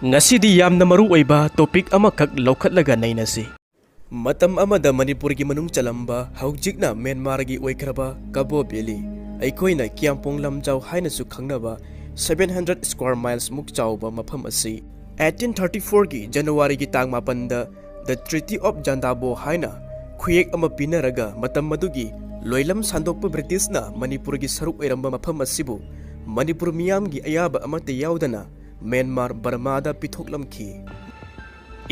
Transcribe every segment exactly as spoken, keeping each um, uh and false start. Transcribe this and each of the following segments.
ꯉꯁꯤꯗꯤ ꯌꯥꯝꯅ ꯃꯔꯨ ꯑꯣꯏꯕ topic ꯑꯃꯈꯛ ꯂꯧꯈꯠꯂꯒ ꯅꯩꯅꯁꯤ꯫ ꯃꯇꯝ ꯑꯃꯗ ꯃꯅꯤꯄꯨꯔꯒꯤ ꯃꯅꯨꯡ ꯆꯜꯂꯝꯕ, ꯍꯧꯖꯤꯛꯅ ꯃ꯭ꯌꯥꯟꯃꯥꯔꯒꯤ ꯑꯣꯏꯈ꯭ꯔꯕ ꯀꯕꯣ ꯚꯦꯂꯤ, ꯑꯩꯈꯣꯏꯅ ꯀꯤꯌꯥꯝꯄꯣꯡ ꯂꯝꯖꯥꯎ ꯍꯥꯏꯅꯁꯨ ꯈꯪꯅꯕ, seven hundred square miles ꯃꯨꯛ ꯆꯥꯎꯕ ꯃꯐꯝ ꯑꯁꯤ eighteen thirty fourꯒꯤ Januaryꯒꯤ ꯇꯥꯡ ꯃꯥꯄꯟꯗ The Treaty of Jandabo ꯍꯥꯏꯅ ꯈꯨꯌꯦꯛ ꯑꯃ ꯄꯤꯅꯔꯒ, ꯃꯇꯝ ꯑꯗꯨꯒꯤ ꯂꯣꯏꯂꯝ ꯁꯟꯗꯣꯛꯄ ꯕ꯭ꯔꯤꯇꯤꯁꯅ ꯃꯅꯤꯄꯨꯔꯒꯤ ꯁꯔꯨꯛ ꯑꯣꯏꯔꯝꯕ ꯃꯐꯝ ꯑꯁꯤꯕꯨ ꯃꯅꯤꯄꯨꯔ ꯃꯤꯌꯥꯝꯒꯤ ꯑꯌꯥꯕ ꯑꯃꯠꯇ ꯌꯥꯎꯗꯅ ꯃ꯭ꯌꯥꯟꯃꯥꯔ ꯕꯔꯃꯥꯗ ꯄꯤꯊꯣꯛꯂꯝꯈꯤ꯫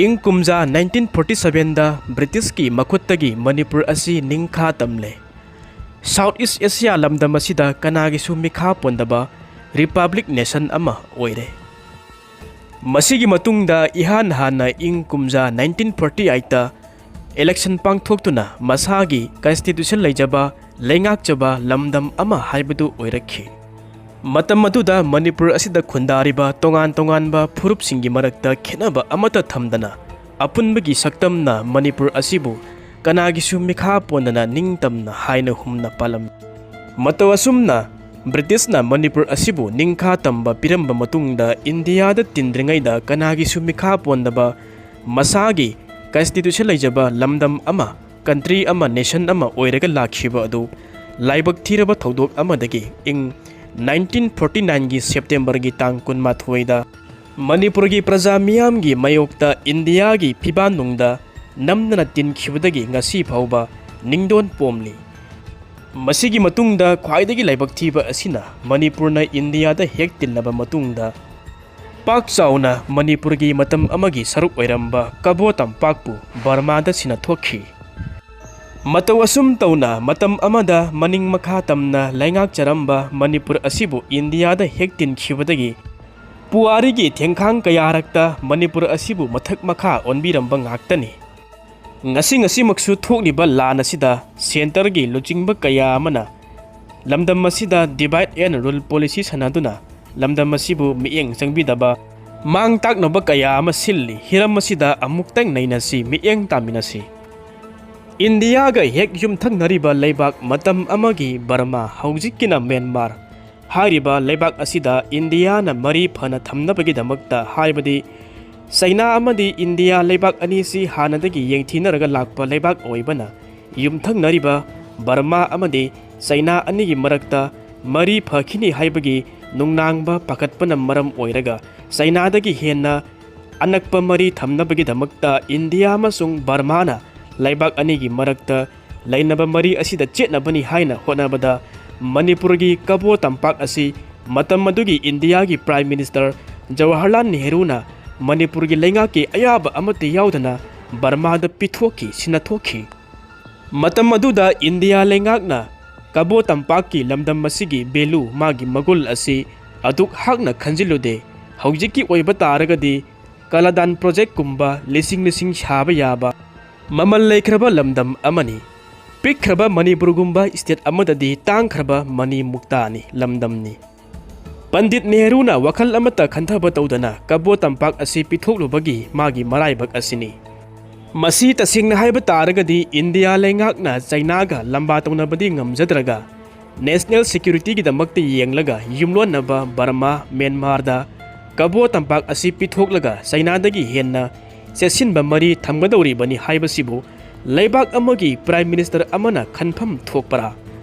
ꯏꯪ ꯀꯨꯝꯖꯥ nineteen forty sevenꯗ ꯕ꯭ꯔꯤꯇꯤꯁꯀꯤ ꯃꯈꯨꯠꯇꯒꯤ ꯃꯅꯤꯄꯨꯔ ꯑꯁꯤ ꯅꯤꯡꯈꯥ ꯇꯝꯂꯦ꯫ South East Asia ꯂꯝꯗꯝ ꯑꯁꯤꯗ ꯀꯅꯥꯒꯤꯁꯨ ꯃꯤꯈꯥ ꯄꯣꯟꯗꯕ republic nation ꯑꯃ ꯑꯣꯏꯔꯦ꯫ ꯃꯁꯤꯒꯤ ꯃꯇꯨꯡꯗ ꯏꯍꯥꯟ ꯍꯥꯟꯅ ꯏꯪ ꯀꯨꯝꯖꯥ nineteen forty eightꯇ election ꯄꯥꯡꯊꯣꯛꯇꯨꯅ ꯃꯁꯥꯒꯤ constitution ꯂꯩꯖꯕ ꯂꯩꯉꯥꯛꯆꯕ ꯂꯝꯗꯝ ꯑꯃ ꯍꯥꯏꯕꯗꯨ ꯑꯣꯏꯔꯛꯈꯤ꯫ ꯃꯇꯝ ꯑꯗꯨꯗ ꯃꯅꯤꯄꯨꯔ ꯑꯁꯤꯗ ꯈꯨꯟꯗꯥꯔꯤꯕ ꯇꯣꯉꯥꯟ ꯇꯣꯉꯥꯟꯕ ꯐꯨꯔꯨꯞꯁꯤꯡꯒꯤ ꯃꯔꯛꯇ ꯈꯦꯠꯅꯕ ꯑꯃꯠꯇ ꯊꯝꯗꯅ ꯑꯄꯨꯟꯕꯒꯤ ꯁꯛꯇꯝꯅ ꯃꯅꯤꯄꯨꯔ ꯑꯁꯤꯕꯨ ꯀꯅꯥꯒꯤꯁꯨ ꯃꯤꯈꯥ ꯄꯣꯟꯗꯅ ꯅꯤꯡꯇꯝꯅ ꯍꯥꯏꯅ ꯍꯨꯝꯅ ꯄꯥꯜꯂꯝꯃꯤ꯫ ꯃꯇꯧ ꯑꯁꯨꯝꯅ ꯕ꯭ꯔꯤꯇꯤꯁꯅ ꯃꯅꯤꯄꯨꯔ ꯑꯁꯤꯕꯨ ꯅꯤꯡꯈꯥ ꯇꯝꯕ ꯄꯤꯔꯝꯕ ꯃꯇꯨꯡꯗ ꯏꯟꯗꯤꯌꯥꯗ ꯇꯤꯟꯗ꯭ꯔꯤꯉꯩꯗ ꯀꯅꯥꯒꯤꯁꯨ ꯃꯤꯈꯥ ꯄꯣꯟꯗꯕ ꯃꯁꯥꯒꯤ constitution ꯂꯩꯖꯕ ꯂꯝꯗꯝ ꯑꯃ, country ꯑꯃ, nation ꯑꯃ ꯑꯣꯏꯔꯒ ꯂꯥꯛꯈꯤꯕ ꯑꯗꯨ ꯂꯥꯏꯕꯛ ꯊꯤꯔꯕ ꯊꯧꯗꯣꯛ ꯑꯃꯗꯒꯤ ꯏꯪ nineteen forty nineꯒꯤ Septemberꯒꯤ ꯇꯥꯡ ꯀꯨꯟꯃꯥꯊꯣꯏꯗ ꯃꯅꯤꯄꯨꯔꯒꯤ ꯄ꯭ꯔꯖꯥ ꯃꯤꯌꯥꯝꯒꯤ ꯃꯥꯌꯣꯛꯇ ꯏꯟꯗꯤꯌꯥꯒꯤ ꯐꯤꯕꯥꯟꯅꯨꯡꯗ ꯅꯝꯗꯅ ꯇꯤꯟꯈꯤꯕꯗꯒꯤ ꯉꯁꯤ ꯐꯥꯎꯕ ꯅꯤꯡꯗꯣꯟ ꯄꯣꯝꯂꯤ꯫ ꯃꯁꯤꯒꯤ ꯃꯇꯨꯡꯗ ꯈ꯭ꯋꯥꯏꯗꯒꯤ ꯂꯥꯏꯕꯛ ꯊꯤꯕ ꯑꯁꯤꯅ ꯃꯅꯤꯄꯨꯔꯅ ꯏꯟꯗꯤꯌꯥꯗ ꯍꯦꯛ ꯇꯤꯜꯂꯕ ꯃꯇꯨꯡꯗ ꯄꯥꯛ ꯆꯥꯎꯅ ꯃꯅꯤꯄꯨꯔꯒꯤ ꯃꯇꯝ ꯑꯃꯒꯤ ꯁꯔꯨꯛ ꯑꯣꯏꯔꯝꯕ ꯀꯕꯣ ꯇꯝꯄꯥꯛꯄꯨ ꯕꯔꯃꯥꯗ ꯁꯤꯟꯅꯊꯣꯛꯈꯤ꯫ ꯃꯇꯧ ꯑꯁꯨꯝ ꯇꯧꯅ ꯃꯇꯝ ꯑꯃꯗ ꯃꯅꯤꯡ ꯃꯈꯥ ꯇꯝꯅ ꯂꯩꯉꯥꯛꯆꯔꯝꯕ ꯃꯅꯤꯄꯨꯔ ꯑꯁꯤꯕꯨ ꯏꯟꯗꯤꯌꯥꯗ ꯍꯦꯛ ꯇꯤꯟꯈꯤꯕꯗꯒꯤ ꯄꯨꯋꯥꯔꯤꯒꯤ ꯊꯦꯡꯈꯥꯡ ꯀꯌꯥꯔꯛꯇ ꯃꯅꯤꯄꯨꯔ ꯑꯁꯤꯕꯨ ꯃꯊꯛ ꯃꯈꯥ ꯑꯣꯟꯕꯤꯔꯝꯕ ꯉꯥꯛꯇꯅꯤ꯫ ꯉꯁꯤ ꯉꯁꯤꯃꯛꯁꯨ ꯊꯣꯛꯂꯤꯕ ꯂꯥꯟ ꯑꯁꯤꯗ centreꯒꯤ ꯂꯨꯆꯤꯡꯕ ꯀꯌꯥ ꯑꯃꯅ ꯂꯝꯗꯝ ꯑꯁꯤꯗ divide and rule policy ꯁꯥꯟꯅꯗꯨꯅ ꯂꯝꯗꯝ ꯑꯁꯤꯕꯨ ꯃꯤꯠꯌꯦꯡ ꯆꯪꯕꯤꯗꯕ ꯃꯥꯡ ꯇꯥꯛꯅꯕ ꯀꯌꯥ ꯑꯃ ꯁꯤꯜꯂꯤ꯫ ꯍꯤꯔꯝ ꯑꯁꯤꯗ ꯑꯃꯨꯛꯇꯪ ꯅꯩꯅꯁꯤ, ꯃꯤꯠꯌꯦꯡ ꯇꯥꯃꯤꯟꯅꯁꯤ꯫ ꯏꯟꯗꯤꯌꯥꯒ ꯍꯦꯛ ꯌꯨꯝꯊꯪꯅꯔꯤꯕ ꯂꯩꯕꯥꯛ ꯃꯇꯝ ꯑꯃꯒꯤ ꯕꯔꯃꯥ, ꯍꯧꯖꯤꯛꯀꯤꯅ ꯃ꯭ꯌꯥꯟꯃꯥꯔ, ꯍꯥꯏꯔꯤꯕ ꯂꯩꯕꯥꯛ ꯑꯁꯤꯗ ꯏꯟꯗꯤꯌꯥꯅ ꯃꯔꯤ ꯐꯅ ꯊꯝꯅꯕꯒꯤꯗꯃꯛꯇ, ꯍꯥꯏꯕꯗꯤ ꯆꯩꯅꯥ ꯑꯃꯗꯤ ꯏꯟꯗꯤꯌꯥ ꯂꯩꯕꯥꯛ ꯑꯅꯤꯁꯤ ꯍꯥꯟꯅꯗꯒꯤ ꯌꯦꯡꯊꯤꯅꯔꯒ ꯂꯥꯛꯄ ꯂꯩꯕꯥꯛ ꯑꯣꯏꯕꯅ, ꯌꯨꯝꯊꯪꯅꯔꯤꯕ ꯕꯔꯃꯥ ꯑꯃꯗꯤ ꯆꯩꯅꯥ ꯑꯅꯤꯒꯤ ꯃꯔꯛꯇ ꯃꯔꯤ ꯐꯈꯤꯅꯤ ꯍꯥꯏꯕꯒꯤ ꯅꯨꯡꯅꯥꯡꯕ ꯄꯥꯈꯠꯄꯅ ꯃꯔꯝ ꯑꯣꯏꯔꯒ, ꯆꯩꯅꯥꯗꯒꯤ ꯍꯦꯟꯅ ꯑꯅꯛꯄ ꯃꯔꯤ ꯊꯝꯅꯕꯒꯤꯗꯃꯛꯇ ꯏꯟꯗꯤꯌꯥ ꯑꯃꯁꯨꯡ ꯕꯔꯃꯥꯅ ꯂꯩꯕꯥꯛ ꯑꯅꯤꯒꯤ ꯃꯔꯛꯇ ꯂꯩꯅꯕ ꯃꯔꯤ ꯑꯁꯤꯗ ꯆꯦꯠꯅꯕꯅꯤ ꯍꯥꯏꯅ ꯍꯣꯠꯅꯕꯗ, ꯃꯅꯤꯄꯨꯔꯒꯤ ꯀꯕꯣ ꯇꯝꯄꯥꯛ ꯑꯁꯤ ꯃꯇꯝ ꯑꯗꯨꯒꯤ ꯏꯟꯗꯤꯌꯥꯒꯤ Prime Minister ꯖꯋꯥꯍꯔꯂꯥꯜ ꯅꯦꯍꯔꯨꯅ ꯃꯅꯤꯄꯨꯔꯒꯤ ꯂꯩꯉꯥꯛꯀꯤ ꯑꯌꯥꯕ ꯑꯃꯠꯇ ꯌꯥꯎꯗꯅ ꯕꯔꯃꯥꯗ ꯄꯤꯊꯣꯛꯈꯤ, ꯁꯤꯟꯅꯊꯣꯛꯈꯤ꯫ ꯃꯇꯝ ꯑꯗꯨꯗ ꯏꯟꯗꯤꯌꯥ ꯂꯩꯉꯥꯛꯅ ꯀꯕꯣ ꯇꯝꯄꯥꯛꯀꯤ ꯂꯝꯗꯝ ꯑꯁꯤꯒꯤ value, ꯃꯥꯒꯤ ꯃꯒꯨꯜ ꯑꯁꯤ ꯑꯗꯨꯛ ꯍꯥꯛꯅ ꯈꯟꯖꯤꯜꯂꯨꯗꯦ꯫ ꯍꯧꯖꯤꯛꯀꯤ ꯑꯣꯏꯕ ꯇꯥꯔꯒꯗꯤ ꯀꯂꯥꯗꯥꯟ projectꯀꯨꯝꯕ ꯂꯤꯁꯤꯡ ꯂꯤꯁꯤꯡ ꯁꯥꯕ ꯌꯥꯕ ꯃꯃꯜ ꯂꯩꯈ꯭ꯔꯕ ꯂꯝꯗꯝ ꯑꯃꯅꯤ꯫ ꯄꯤꯛꯈ꯭ꯔꯕ ꯃꯅꯤꯄꯨꯔꯒꯨꯝꯕ state ꯑꯃꯗꯗꯤ ꯇꯥꯡꯈ꯭ꯔꯕ ꯃꯅꯤ ꯃꯨꯛꯇꯥꯅꯤ, ꯂꯝꯗꯝꯅꯤ꯫ ꯄꯟꯗꯤꯠ ꯅꯦꯍꯔꯨꯅ ꯋꯥꯈꯜ ꯑꯃꯠꯇ ꯈꯟꯊꯕ ꯇꯧꯗꯅ ꯀꯕꯣ ꯇꯝꯄꯥꯛ ꯑꯁꯤ ꯄꯤꯊꯣꯛꯂꯨꯕꯒꯤ ꯃꯥꯒꯤ ꯃꯔꯥꯏꯕꯛ ꯑꯁꯤꯅꯤ꯫ ꯃꯁꯤ ꯇꯁꯦꯡꯅ ꯍꯥꯏꯕ ꯇꯥꯔꯒꯗꯤ ꯏꯟꯗꯤꯌꯥ ꯂꯩꯉꯥꯛꯅ ꯆꯩꯅꯥꯒ ꯂꯝꯕꯥ ꯇꯧꯅꯕꯗꯤ ꯉꯝꯖꯗ꯭ꯔꯒ, national securityꯒꯤꯗꯃꯛꯇ ꯌꯦꯡꯂꯒ ꯌꯨꯝꯂꯣꯟꯅꯕ ꯕꯔꯃꯥ, ꯃ꯭ꯌꯥꯟꯃꯥꯔꯗ ꯀꯕꯣ ꯇꯝꯄꯥꯛ ꯑꯁꯤ ꯄꯤꯊꯣꯛꯂꯒ ꯆꯩꯅꯥꯗꯒꯤ ꯍꯦꯟꯅ ꯆꯦꯠꯁꯤꯟꯕ ꯃꯔꯤ ꯊꯝꯒꯗꯧꯔꯤꯕꯅꯤ ꯍꯥꯏꯕꯁꯤꯕꯨ ꯂꯩꯕꯥꯛ ꯑꯃꯒꯤ Prime Minister ꯑꯃꯅ ꯈꯟꯐꯝ ꯊꯣꯛꯄꯔꯥ?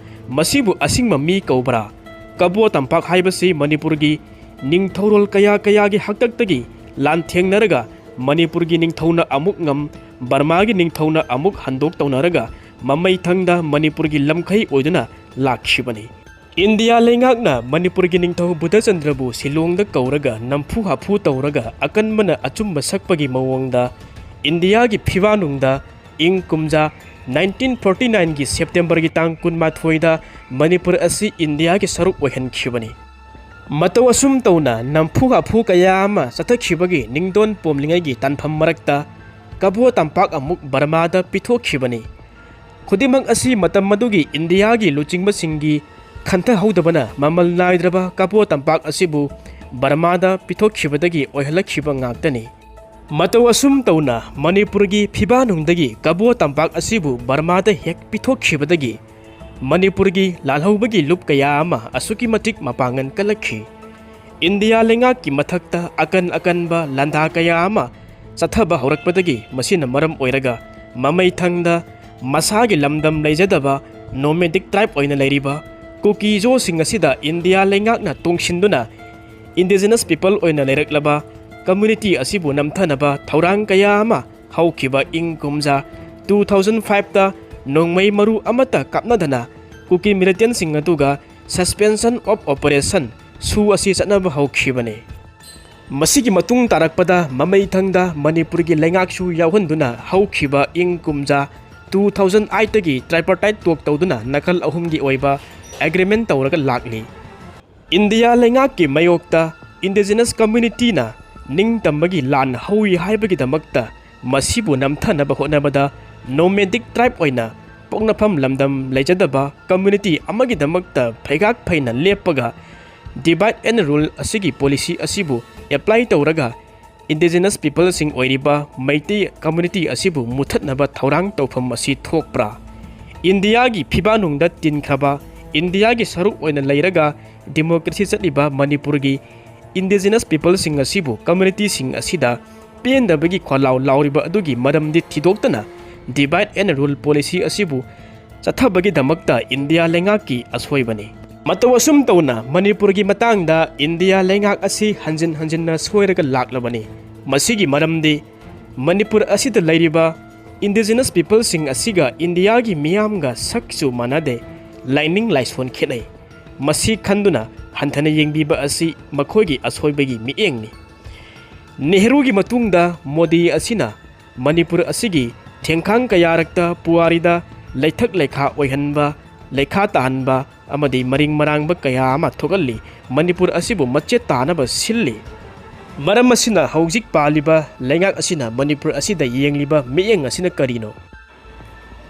ꯃꯁꯤꯕꯨ ꯑꯁꯤꯡꯕ ꯃꯤ ꯀꯧꯕ꯭ꯔꯥ? ꯀꯕꯣ ꯇꯝꯄꯥꯛ ꯍꯥꯏꯕꯁꯤ ꯃꯅꯤꯄꯨꯔꯒꯤ ꯅꯤꯡꯊꯧꯔꯣꯜ ꯀꯌꯥ ꯀꯌꯥꯒꯤ ꯍꯥꯛꯇꯛꯇꯒꯤ ꯂꯥꯟꯊꯦꯡꯅꯔꯒ, ꯃꯅꯤꯄꯨꯔꯒꯤ ꯅꯤꯡꯊꯧꯅ ꯑꯃꯨꯛ ꯉꯝ, ꯕꯔꯃꯥꯒꯤ ꯅꯤꯡꯊꯧꯅ ꯑꯃꯨꯛ ꯍꯟꯗꯣꯛ ꯇꯧꯅꯔꯒ, ꯃꯃꯩ ꯊꯪꯗ ꯃꯅꯤꯄꯨꯔꯒꯤ ꯂꯝꯈꯩ ꯑꯣꯏꯗꯨꯅ ꯂꯥꯛꯈꯤꯕꯅꯤ꯫ ꯏꯟꯗꯤꯌꯥ ꯂꯩꯉꯥꯛꯅ ꯃꯅꯤꯄꯨꯔꯒꯤ ꯅꯤꯡꯊꯧ ꯕꯨꯙꯆꯟꯗ꯭ꯔꯕꯨ ꯁꯤꯂꯣꯡꯗ ꯀꯧꯔꯒ ꯅꯝꯐꯨ ꯍꯥꯐꯨ ꯇꯧꯔꯒ ꯑꯀꯟꯕꯅ ꯑꯆꯨꯝꯕ ꯁꯛꯄꯒꯤ ꯃꯑꯣꯡꯗ ꯏꯟꯗꯤꯌꯥꯒꯤ ꯐꯤꯕꯥꯅꯨꯡꯗ ꯏꯪ ꯀꯨꯝꯖꯥ nineteen forty nineꯒꯤ Septemberꯒꯤ ꯇꯥꯡ ꯀꯨꯟꯃꯥꯊꯣꯏꯗ ꯃꯅꯤꯄꯨꯔ ꯑꯁꯤ ꯏꯟꯗꯤꯌꯥꯒꯤ ꯁꯔꯨꯛ ꯑꯣꯏꯍꯟꯈꯤꯕꯅꯤ꯫ ꯃꯇꯧ ꯑꯁꯨꯝ ꯇꯧꯅ ꯅꯝꯐꯨ ꯍꯥꯐꯨ ꯀꯌꯥ ꯑꯃ ꯆꯠꯊꯈꯤꯕꯒꯤ ꯅꯤꯡꯗꯣꯟ ꯄꯣꯝꯂꯤꯉꯩꯒꯤ ꯇꯥꯟꯐꯝ ꯃꯔꯛꯇ ꯀꯕꯣ ꯇꯝꯄꯥꯛ ꯑꯃꯨꯛ ꯕꯔꯃꯥꯗ ꯄꯤꯊꯣꯛꯈꯤꯕꯅꯤ꯫ ꯈꯨꯗꯤꯡꯃꯛ ꯑꯁꯤ ꯃꯇꯝ ꯑꯗꯨꯒꯤ ꯏꯟꯗꯤꯌꯥꯒꯤ ꯂꯨꯆꯤꯡꯕꯁꯤꯡꯒꯤ ꯈꯟꯊꯍꯧꯗꯕꯅ ꯃꯃꯜ ꯅꯥꯏꯗ꯭ꯔꯕ ꯀꯕꯣ ꯇꯝꯄꯥꯛ ꯑꯁꯤꯕꯨ ꯕꯔꯃꯥꯗ ꯄꯤꯊꯣꯛꯈꯤꯕꯗꯒꯤ ꯑꯣꯏꯍꯜꯂꯛꯈꯤꯕ ꯉꯥꯛꯇꯅꯤ꯫ ꯃꯇꯧ ꯑꯁꯨꯝ ꯇꯧꯅ ꯃꯅꯤꯄꯨꯔꯒꯤ ꯐꯤꯕꯥꯅꯨꯡꯗꯒꯤ ꯀꯕꯣ ꯇꯝꯄꯥꯛ ꯑꯁꯤꯕꯨ ꯕꯔꯃꯥꯗ ꯍꯦꯛ ꯄꯤꯊꯣꯛꯈꯤꯕꯗꯒꯤ ꯃꯅꯤꯄꯨꯔꯒꯤ ꯂꯥꯜꯍꯧꯕꯒꯤ ꯂꯨꯞ ꯀꯌꯥ ꯑꯃ ꯑꯁꯨꯛꯀꯤ ꯃꯇꯤꯛ ꯃꯄꯥꯡꯒꯜ ꯀꯜꯂꯛꯈꯤ꯫ ꯏꯟꯗꯤꯌꯥ ꯂꯩꯉꯥꯛꯀꯤ ꯃꯊꯛꯇ ꯑꯀꯟ ꯑꯀꯟꯕ ꯂꯥꯟꯗꯥ ꯀꯌꯥ ꯑꯃ ꯆꯠꯊꯕ ꯍꯧꯔꯛꯄꯗꯒꯤ ꯃꯁꯤꯅ ꯃꯔꯝ ꯑꯣꯏꯔꯒ ꯃꯃꯩꯊꯪꯗ ꯃꯁꯥꯒꯤ ꯂꯝꯗꯝ ꯂꯩꯖꯗꯕ nomadic tribe ꯑꯣꯏꯅ ꯂꯩꯔꯤꯕ ꯀꯨꯀꯤꯖꯣꯁꯤꯡ ꯑꯁꯤꯗ ꯏꯟꯗꯤꯌꯥ ꯂꯩꯉꯥꯛꯅ ꯇꯣꯡꯁꯤꯟꯗꯨꯅ indigenous people ꯑꯣꯏꯅ ꯂꯩꯔꯛꯂꯕ community ꯑꯁꯤꯕꯨ ꯅꯝꯊꯅꯕ ꯊꯧꯔꯥꯡ ꯀꯌꯥ ꯑꯃ ꯍꯧꯈꯤꯕ ꯏꯪ ꯀꯨꯝꯖꯥ two thousand fiveꯇ ꯅꯣꯡꯃꯩ ꯃꯔꯨ ꯑꯃꯠꯇ ꯀꯥꯞꯅꯗꯅ ꯀꯨꯀꯤ militantꯁꯤꯡ ꯑꯗꯨꯒ suspension of operation ꯁꯨ ꯑꯁꯤ ꯆꯠꯅꯕ ꯍꯧꯈꯤꯕꯅꯤ꯫ ꯃꯁꯤꯒꯤ ꯃꯇꯨꯡ ꯇꯥꯔꯛꯄꯗ ꯃꯃꯩꯊꯪꯗ ꯃꯅꯤꯄꯨꯔꯒꯤ ꯂꯩꯉꯥꯛꯁꯨ ꯌꯥꯎꯍꯟꯗꯨꯅ ꯍꯧꯈꯤꯕ ꯏꯪ ꯀꯨꯝꯖꯥ two thousand eightꯇꯒꯤ tripartite talk ꯇꯧꯗꯨꯅ ꯅꯥꯀꯜ ꯑꯍꯨꯝꯒꯤ ꯑꯣꯏꯕ agreement ꯇꯧꯔꯒ ꯂꯥꯛꯂꯤ꯫ ꯏꯟꯗꯤꯌꯥ ꯂꯩꯉꯥꯛꯀꯤ ꯃꯥꯌꯣꯛꯇ indigenous communityꯅ ꯅꯤꯡꯇꯝꯕꯒꯤ ꯂꯥꯟ ꯍꯧꯏ ꯍꯥꯏꯕꯒꯤꯗꯃꯛꯇ ꯃꯁꯤꯕꯨ ꯅꯝꯊꯅꯕ ꯍꯣꯠꯅꯕꯗ nomadic tribe ꯑꯣꯏꯅ ꯄꯣꯛꯅꯐꯝ ꯂꯝꯗꯝ ꯂꯩꯖꯗꯕ community ꯑꯃꯒꯤꯗꯃꯛꯇ ꯐꯩꯒꯥꯛ ꯐꯩꯅ ꯂꯦꯞꯄꯒ divide and rule ꯑꯁꯤꯒꯤ policy ꯑꯁꯤꯕꯨ apply ꯇꯧꯔꯒ indigenous peopleꯁꯤꯡ ꯑꯣꯏꯔꯤꯕ ꯃꯩꯇꯩ community ꯑꯁꯤꯕꯨ ꯃꯨꯊꯠꯅꯕ ꯊꯧꯔꯥꯡ ꯇꯧꯐꯝ ꯑꯁꯤ ꯊꯣꯛꯄ꯭ꯔꯥ? ꯏꯟꯗꯤꯌꯥꯒꯤ ꯐꯤꯕꯥꯅꯨꯡꯗ ꯇꯤꯟꯈ꯭ꯔꯕ, ꯏꯟꯗꯤꯌꯥꯒꯤ ꯁꯔꯨꯛ ꯑꯣꯏꯅ ꯂꯩꯔꯒ democracy ꯆꯠꯂꯤꯕ ꯃꯅꯤꯄꯨꯔꯒꯤ indigenous peopleꯁꯤꯡ ꯑꯁꯤꯕꯨ communityꯁꯤꯡ ꯑꯁꯤꯗ ꯄꯦꯟꯗꯕꯒꯤ ꯈꯣꯜꯂꯥꯎ ꯂꯥꯎꯔꯤꯕ ꯑꯗꯨꯒꯤ ꯃꯔꯝꯗꯤ ꯊꯤꯗꯣꯛꯇꯅ divide and rule policy ꯑꯁꯤꯕꯨ ꯆꯠꯊꯕꯒꯤꯗꯃꯛꯇ ꯏꯟꯗꯤꯌꯥ ꯂꯩꯉꯥꯛꯀꯤ ꯑꯁꯣꯏꯕꯅꯤ꯫ ꯃꯇꯧ ꯑꯁꯨꯝ ꯇꯧꯅ ꯃꯅꯤꯄꯨꯔꯒꯤ ꯃꯇꯥꯡꯗ ꯏꯟꯗꯤꯌꯥ ꯂꯩꯉꯥꯛ ꯑꯁꯤ ꯍꯟꯖꯤꯟ ꯍꯟꯖꯤꯟꯅ ꯁꯣꯏꯔꯒ ꯂꯥꯛꯂꯕꯅꯤ꯫ ꯃꯁꯤꯒꯤ ꯃꯔꯝꯗꯤ ꯃꯅꯤꯄꯨꯔ ꯑꯁꯤꯗ ꯂꯩꯔꯤꯕ indigenous peopleꯁꯤꯡ ꯑꯁꯤꯒ ꯏꯟꯗꯤꯌꯥꯒꯤ ꯃꯤꯌꯥꯝꯒ ꯁꯛꯁꯨ ꯃꯥꯟꯅꯗꯦ, ꯂꯥꯏꯅꯤꯡ ꯂꯥꯏꯁꯣꯟ ꯈꯦꯠꯅꯩ꯫ ꯃꯁꯤ ꯈꯟꯗꯨꯅ ꯍꯟꯊꯅ ꯌꯦꯡꯕꯤꯕ ꯑꯁꯤ ꯃꯈꯣꯏꯒꯤ ꯑꯁꯣꯏꯕꯒꯤ ꯃꯤꯠꯌꯦꯡꯅꯤ꯫ ꯅꯦꯍꯔꯨꯒꯤ ꯃꯇꯨꯡꯗ ꯃꯣꯗꯤ ꯑꯁꯤꯅ ꯃꯅꯤꯄꯨꯔ ꯑꯁꯤꯒꯤ ꯊꯦꯡꯈꯥꯡ ꯀꯌꯥꯔꯛꯇ ꯄꯨꯋꯥꯔꯤꯗ ꯂꯩꯊꯛ ꯂꯩꯈꯥ ꯑꯣꯏꯍꯟꯕ, ꯂꯩꯈꯥ ꯇꯥꯍꯟꯕ ꯑꯃꯗꯤ ꯃꯔꯤꯡ ꯃꯔꯥꯡꯕ ꯀꯌꯥ ꯑꯃ ꯊꯣꯛꯍꯜꯂꯤ꯫ ꯃꯅꯤꯄꯨꯔ ꯑꯁꯤꯕꯨ ꯃꯆꯦꯠ ꯇꯥꯅꯕ ꯁꯤꯜꯂꯤ꯫ ꯃꯔꯝ ꯑꯁꯤꯅ ꯍꯧꯖꯤꯛ ꯄꯥꯜꯂꯤꯕ ꯂꯩꯉꯥꯛ ꯑꯁꯤꯅ ꯃꯅꯤꯄꯨꯔ ꯑꯁꯤꯗ ꯌꯦꯡꯂꯤꯕ ꯃꯤꯠꯌꯦꯡ ꯑꯁꯤꯅ ꯀꯔꯤꯅꯣ?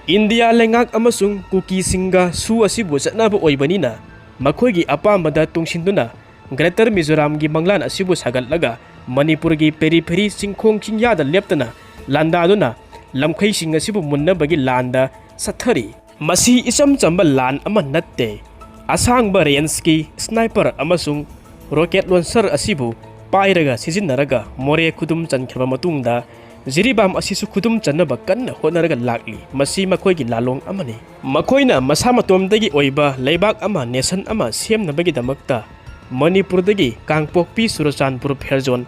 ꯏꯟꯗꯤꯌꯥ ꯂꯩꯉꯥꯛ ꯑꯃꯁꯨꯡ ꯀꯨꯀꯤꯁꯤꯡꯒ ꯁꯨ ꯑꯁꯤꯕꯨ ꯆꯠꯅꯕ ꯑꯣꯏꯕꯅꯤꯅ ꯃꯈꯣꯏꯒꯤ ꯑꯄꯥꯝꯕꯗ ꯇꯨꯡꯁꯤꯟꯗꯨꯅ Greater ꯃꯤꯖꯣꯔꯥꯝꯒꯤ ꯃꯪꯂꯥꯟ ꯑꯁꯤꯕꯨ ꯁꯥꯒꯠꯂꯒ ꯃꯅꯤꯄꯨꯔꯒꯤ periphery ꯆꯤꯡꯈꯣꯡ ꯆꯤꯡꯌꯥꯗ ꯂꯦꯞꯇꯅ ꯂꯥꯟꯗꯥꯗꯨꯅ ꯂꯝꯈꯩꯁꯤꯡ ꯑꯁꯤꯕꯨ ꯃꯨꯟꯅꯕꯒꯤ ꯂꯥꯟꯗ ꯆꯠꯊꯔꯤ꯫ ꯃꯁꯤ ꯏꯆꯝ ꯆꯝꯕ ꯂꯥꯟ ꯑꯃ ꯅꯠꯇꯦ꯫ ꯑꯁꯥꯡꯕ ꯔꯦꯟꯖꯀꯤ ꯁ꯭ꯅꯥꯏꯄꯔ ꯑꯃꯁꯨꯡ ꯔꯣꯀꯦꯠ ꯂꯣꯟꯁꯔ ꯑꯁꯤꯕꯨ ꯄꯥꯏꯔꯒ ꯁꯤꯖꯤꯟꯅꯔꯒ ꯃꯣꯔꯦ ꯈꯨꯗꯨꯝ ꯆꯟꯈ꯭ꯔꯕ ꯃꯇꯨꯡꯗ, ꯖꯤꯔꯤꯕꯥꯝ ꯑꯁꯤꯁꯨ ꯈꯨꯗꯨꯝ ꯆꯟꯅꯕ ꯀꯟꯅ ꯍꯣꯠꯅꯔꯒ ꯂꯥꯛꯂꯤ꯫ ꯃꯁꯤ ꯃꯈꯣꯏꯒꯤ ꯂꯥꯂꯣꯡ ꯑꯃꯅꯤ꯫ ꯃꯈꯣꯏꯅ ꯃꯁꯥ ꯃꯇꯣꯝꯗꯒꯤ ꯑꯣꯏꯕ ꯂꯩꯕꯥꯛ ꯑꯃ, ꯅꯦꯁꯟ ꯑꯃ ꯁꯦꯝꯅꯕꯒꯤꯗꯃꯛꯇ ꯃꯅꯤꯄꯨꯔꯗꯒꯤ ꯀꯥꯡꯄꯣꯛꯄꯤ, ꯆꯨꯔꯆꯥꯟꯄꯨꯔ, ꯐꯦꯔꯖꯣꯟ,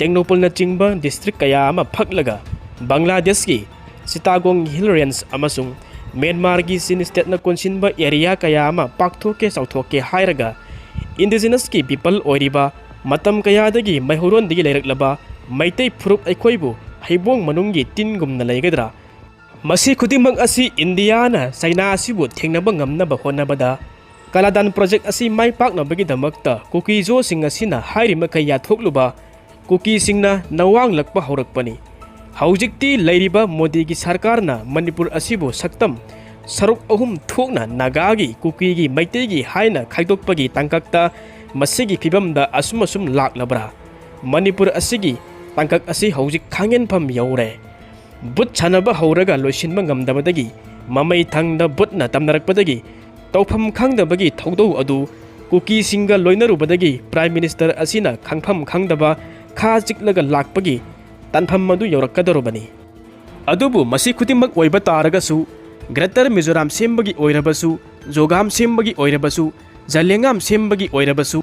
ꯇꯦꯡꯅꯧꯄꯜꯅꯆꯤꯡꯕ ꯗꯤꯁꯇ꯭ꯔꯤꯛ ꯀꯌꯥ ꯑꯃ ꯐꯛꯂꯒ ꯕꯪꯒ꯭ꯂꯥꯗꯦꯁꯀꯤ ꯆꯤꯇꯥꯒꯣꯡ ꯍꯤꯜ ꯔꯦꯟꯖ ꯑꯃꯁꯨꯡ ꯃ꯭ꯌꯥꯟꯃꯥꯔꯒꯤ ꯆꯤꯟ ꯁ꯭ꯇꯦꯠꯅ ꯀꯣꯟꯁꯤꯟꯕ ꯑꯦꯔꯤꯌꯥ ꯀꯌꯥ ꯑꯃ ꯄꯥꯛꯊꯣꯛꯀꯦ ꯆꯥꯎꯊꯣꯛꯀꯦ ꯍꯥꯏꯔꯒ ꯏꯟꯗꯤꯖꯤꯅꯁꯀꯤ ꯄꯤꯄꯜ ꯑꯣꯏꯔꯤꯕ, ꯃꯇꯝ ꯀꯌꯥꯗꯒꯤ ꯃꯩꯍꯧꯔꯣꯟꯗꯒꯤ ꯂꯩꯔꯛꯂꯕ ꯃꯩꯇꯩ ꯐꯨꯔꯨꯞ ꯑꯩꯈꯣꯏꯕꯨ ꯍꯩꯕꯣꯡ ꯃꯅꯨꯡꯒꯤ ꯇꯤꯟꯒꯨꯝꯅ ꯂꯩꯒꯗ꯭ꯔꯥ? ꯃꯁꯤ ꯈꯨꯗꯤꯡꯃꯛ ꯑꯁꯤ ꯏꯟꯗꯤꯌꯥꯅ ꯆꯩꯅꯥ ꯑꯁꯤꯕꯨ ꯊꯦꯡꯅꯕ ꯉꯝꯅꯕ ꯍꯣꯠꯅꯕꯗ ꯀꯂꯥꯗꯥꯟ ꯄ꯭ꯔꯣꯖꯦꯛ ꯑꯁꯤ ꯃꯥꯏ ꯄꯥꯛꯅꯕꯒꯤꯗꯃꯛꯇ ꯀꯨꯀꯤꯖꯣꯁꯤꯡ ꯑꯁꯤꯅ ꯍꯥꯏꯔꯤꯃꯈꯩ ꯌꯥꯊꯣꯛꯂꯨꯕ ꯀꯨꯀꯤꯁꯤꯡꯅ ꯅꯋꯥꯡꯂꯛꯄ ꯍꯧꯔꯛꯄꯅꯤ꯫ ꯍꯧꯖꯤꯛꯇꯤ ꯂꯩꯔꯤꯕ ꯃꯣꯗꯤꯒꯤ ꯁꯔꯀꯥꯔꯅ ꯃꯅꯤꯄꯨꯔ ꯑꯁꯤꯕꯨ ꯁꯛꯇꯝ ꯁꯔꯨꯛ ꯑꯍꯨꯝ ꯊꯣꯛꯅ ꯅꯥꯒꯥꯒꯤ, ꯀꯨꯀꯤꯒꯤ, ꯃꯩꯇꯩꯒꯤ ꯍꯥꯏꯅ ꯈꯥꯏꯗꯣꯛꯄꯒꯤ ꯇꯥꯡꯀꯛꯇ ꯃꯁꯤꯒꯤ ꯐꯤꯕꯝꯗ ꯑꯁꯨꯝ ꯑꯁꯨꯝ ꯂꯥꯛꯂꯕ꯭ꯔꯥ? ꯃꯅꯤꯄꯨꯔ ꯑꯁꯤꯒꯤ ꯇꯥꯡꯀꯛ ꯑꯁꯤ ꯍꯧꯖꯤꯛ ꯈꯥꯡꯍꯦꯟꯐꯝ ꯌꯧꯔꯦ꯫ ꯕꯨꯠ ꯁꯥꯟꯅꯕ ꯍꯧꯔꯒ ꯂꯣꯏꯁꯤꯟꯕ ꯉꯝꯗꯕꯗꯒꯤ, ꯃꯃꯩ ꯊꯪꯗ ꯕꯨꯠꯅ ꯇꯝꯅꯔꯛꯄꯗꯒꯤ, ꯇꯧꯐꯝ ꯈꯪꯗꯕꯒꯤ ꯊꯧꯗꯧ ꯑꯗꯨ ꯀꯨꯀꯤꯁꯤꯡꯒ ꯂꯣꯏꯅꯔꯨꯕꯗꯒꯤ ꯄ꯭ꯔꯥꯏꯝ ꯃꯤꯅꯤꯁꯇꯔ ꯑꯁꯤꯅ ꯈꯪꯐꯝ ꯈꯪꯗꯕ ꯈꯥ ꯆꯤꯛꯂꯒ ꯂꯥꯛꯄꯒꯤ ꯇꯥꯟꯐꯝ ꯑꯗꯨ ꯌꯧꯔꯛꯀꯗꯧꯔꯕꯅꯤ꯫ ꯑꯗꯨꯕꯨ ꯃꯁꯤ ꯈꯨꯗꯤꯡꯃꯛ ꯑꯣꯏꯕ ꯇꯥꯔꯒꯁꯨ, ꯒ꯭ꯔꯦꯇꯔ ꯃꯤꯖꯣꯔꯥꯝ ꯁꯦꯝꯕꯒꯤ ꯑꯣꯏꯔꯕꯁꯨ, ꯖꯣꯒꯥꯝ ꯁꯦꯝꯕꯒꯤ ꯑꯣꯏꯔꯕꯁꯨ, ꯖꯂꯦꯡꯉꯥꯝ ꯁꯦꯝꯕꯒꯤ ꯑꯣꯏꯔꯕꯁꯨ,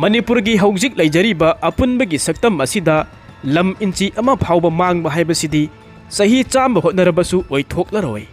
ꯃꯅꯤꯄꯨꯔꯒꯤ ꯍꯧꯖꯤꯛ ꯂꯩꯖꯔꯤꯕ ꯑꯄꯨꯟꯕꯒꯤ ꯁꯛꯇꯝ ꯑꯁꯤꯗ ꯂꯝ ꯏꯟꯆꯤ ꯑꯃ ꯐꯥꯎꯕ ꯃꯥꯡꯕ ꯍꯥꯏꯕꯁꯤꯗꯤ ꯆꯍꯤ ꯆꯥꯝꯃ ꯍꯣꯠꯅꯔꯕꯁꯨ ꯑꯣꯏꯊꯣꯛꯂꯔꯣꯏ꯫